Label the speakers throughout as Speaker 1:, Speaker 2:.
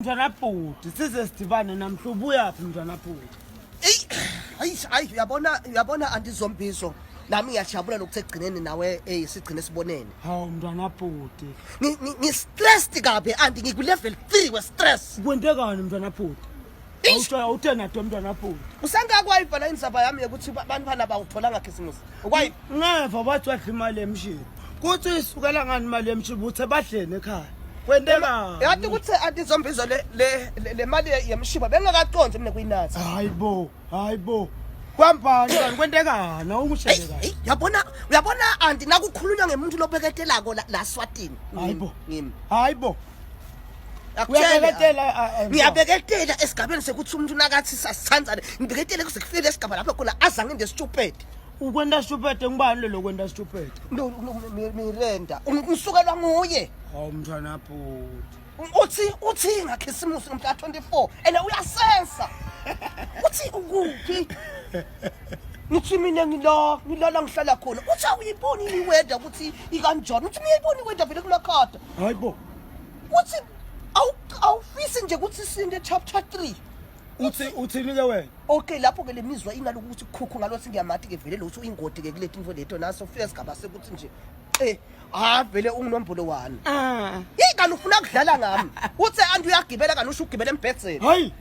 Speaker 1: Mntwana bhuti, size sidibane namhla ubuyaphi mntwana bhuti?
Speaker 2: Eyi, hayi hayi uyabona uyabona andizombizo nami ngiyajabula lokhu sekugcineni nawe eh sigcine sibonene.
Speaker 1: Hawu mntwana bhuti.
Speaker 2: Ngi stressed kabi anti ngiku level 3 we stress.
Speaker 1: Kwentekani mntwana bhuti?
Speaker 2: Eish.
Speaker 1: Awuthe awuthe nato mntwana bhuti.
Speaker 2: Usangakwayiva la indzaba yami yokuthi bantwana bawutholanga khisimusi. Ukwayi
Speaker 1: Ngeva bathi wadla imali emshini. Kuthi isukela ngani imali emshini uthe badleni ekhaya. Kwentekani?
Speaker 2: Yathi ukuthi andizombizo le mali yemshiba bengakaconsi mina kuyinatha.
Speaker 1: Hayibo, hayibo. Kwambani kanti kwentekani? Awungishele
Speaker 2: Eyi,
Speaker 1: kahle.
Speaker 2: eyi, yabona uyabona anti nakukhulunywa ngemuntu lobeketelako la Swatini.
Speaker 1: Hayibo.
Speaker 2: Ngimi.
Speaker 1: Hayibo.
Speaker 2: Akutshele.
Speaker 1: Uyabeketela
Speaker 2: Ngiyabeketela esigabeni sekuthi umuntu nakathi sasithandzane ngibeketele kuze kufike lesigaba lapho khona aza ngende stupid.
Speaker 1: Ukwenta stupid ngubani lo kwenta stupid?
Speaker 2: Mirenda ngisukelwa nguye.
Speaker 1: Hawu mntwana bhuti.
Speaker 2: Uthi ngakhisimusi ngomhla 24 and uyasensa. Uthi ukuphi? Ngithi mina ngila ngilala ngihlala khona. Uthi awuyiboni iweather ukuthi ikanjani? Uthi ngiyayibona iweather vele kumakhada.
Speaker 1: Hayibo.
Speaker 2: Uthi awufisi nje ukuthi sinde chapter 3.
Speaker 1: Uthi uthini ke wena?
Speaker 2: Okay lapho ke lemizwa inaloku ukuthi khukhu ngalothi ngiyamati ke vele lothi uyingodi ke kuleti info leto naso ufika sigaba sekuthi nje ah vele unginombolo 1.
Speaker 1: Ah.
Speaker 2: Hey kanti ufuna kudlala ngami. Uthe anti uyagibela kanti usho ugibela embhedzeni.
Speaker 1: Hayi.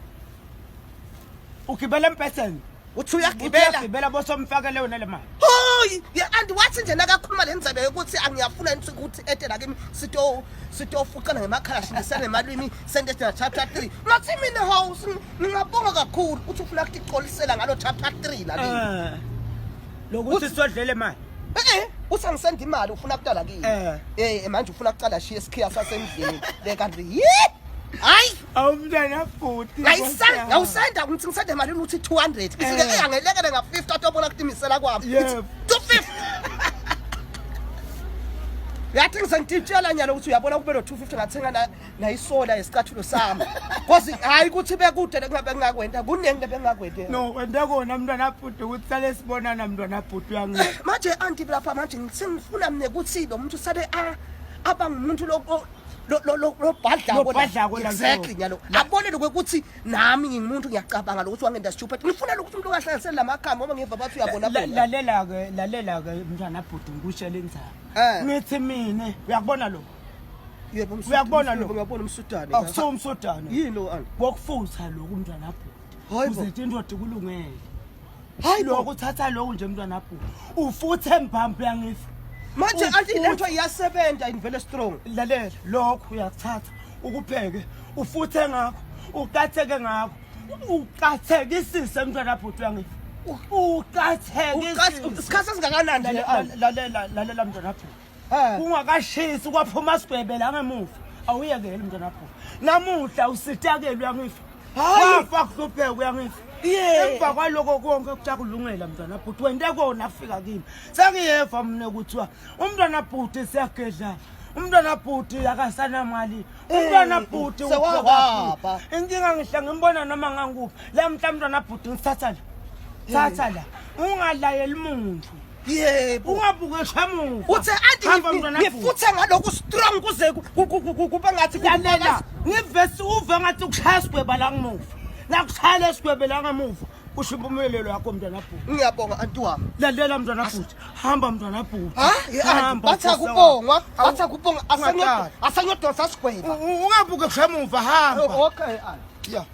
Speaker 1: Ugibela embhedzeni.
Speaker 2: Uthi uyagibela.
Speaker 1: Uyagibela bosomfakele wena le mali.
Speaker 2: Hoyi, ye anti wathi nje nakakhuluma le ndzaba yokuthi angiyafuna ukuthi ete la kimi sito sitofuqana ngemakhala shingisane emalwimi sente thina chapter 3. Ngathi mina hawu ngingabonga kakhulu uthi ufuna ukutixolisela ngalo chapter 3 la kimi.
Speaker 1: Eh. Lokuthi sodlele imali.
Speaker 2: Eh usangisenda imali ufuna kuqala kimi.
Speaker 1: Eh.
Speaker 2: Eh manje ufuna kuqala shiye isikhiya sasendlini le kanti yi hayi
Speaker 1: Awu mntwana bhuti.
Speaker 2: ngayisenda ngawusenda ngithi ngisende imali ukuthi 200 ngifike
Speaker 1: Eh.
Speaker 2: engangelekele nga 50 atobona kutimisela kwami
Speaker 1: Yebo.
Speaker 2: 250 Yathi ngisengitshela nyalo ukuthi uyabona kube lo 250 ngathenga na nayisola yesicathulo sami. Cause hayi ukuthi bekude lekungabe ngingakwenta kuningi lebengingakwenta.
Speaker 1: No, wente kona mntwana bhuti ukuthi sale sibonana mntwana bhuti uyangiva.
Speaker 2: Manje anti lapha manje ngisengifuna mina ukuthi lo muntu sale a aba ngumuntu lo lobhadlako
Speaker 1: Lobhadlako la
Speaker 2: exactly nyalo abone lokuthi nami ngingumuntu ngiyacabanga lokuthi wangenda stupid ngifuna lokuthi umuntu ongahlanganiseli lamakhambi ngoba ngiva bathi uyabona bona
Speaker 1: Lalela ke, lalela ke mntwana bhuti ngikushele indzaba.
Speaker 2: Eh.
Speaker 1: Ngithi mina uyakubona lo.
Speaker 2: Yebo,
Speaker 1: Uyakubona lo?
Speaker 2: Ngiyabona umsudane.
Speaker 1: Akusiwo umsudane.
Speaker 2: Yini lo anti?
Speaker 1: Kokufutha lokhu mntwana bhuti.
Speaker 2: Hayi bo.
Speaker 1: Uzithi indoda ikulungele.
Speaker 2: Hayi bo.
Speaker 1: Lokhu uthatha lokhu nje mntwana bhuti. Ufuthe mbambe uyangifa.
Speaker 2: Manje anti lento iyasebenza in very strong.
Speaker 1: Lalela lokhu uyakuthatha ukupheke ufuthe ngakho uqatheke ngakho uqathekisise mntwana bhuti uyangifa. Uqathekisise.
Speaker 2: Isikhathi esingakanani nje anti?
Speaker 1: Lalela lalela mntwana bhuti.
Speaker 2: Eh.
Speaker 1: Kungakashisi kwaphuma sigwebe la ngemuva. Awuyekeli mntwana bhuti. Namuhla usitakele uyangifa.
Speaker 2: Hayi.
Speaker 1: Wafa kuhlupheka uyangifa.
Speaker 2: Yeah.
Speaker 1: Emva kwaloko konke kujakulungela mntwana bhuti wente kona kufika kimi. Sengiyeva mina kuthiwa umntwana bhuti siyagedla. Umntwana bhuti akasanamali. Umntwana bhuti
Speaker 2: sewahamba.
Speaker 1: Inkinga ngihla ngimbona noma ngangikuphi. La mhla mntwana bhuti ngithatha la. Thatha la. Ungalayeli muntu.
Speaker 2: Yebo.
Speaker 1: Ungabuke emuva.
Speaker 2: Uthe anti
Speaker 1: Hamba mntwana bhuti.
Speaker 2: ngifuthe ngalokhu strong kuze kube ngathi
Speaker 1: Lalela, ngivesi uve ngathi kushaya sigweba la ngemuva. Nakushaya lesigwebe la ngemuva, kusho impumelelo yakho mntwana bhuti.
Speaker 2: Ngiyabonga anti wami.
Speaker 1: Lalela mntwana bhuti, hamba mntwana bhuti.
Speaker 2: Ha? Ye anti
Speaker 1: Hamba,
Speaker 2: bathi
Speaker 1: Nkosi
Speaker 2: akubongwa,
Speaker 1: wami.
Speaker 2: bathi akubongwa
Speaker 1: Ungaqali.
Speaker 2: asengiyodonsa sigweba.
Speaker 1: Ungabuke emuva hamba.
Speaker 2: Okay anti.
Speaker 1: Yeah.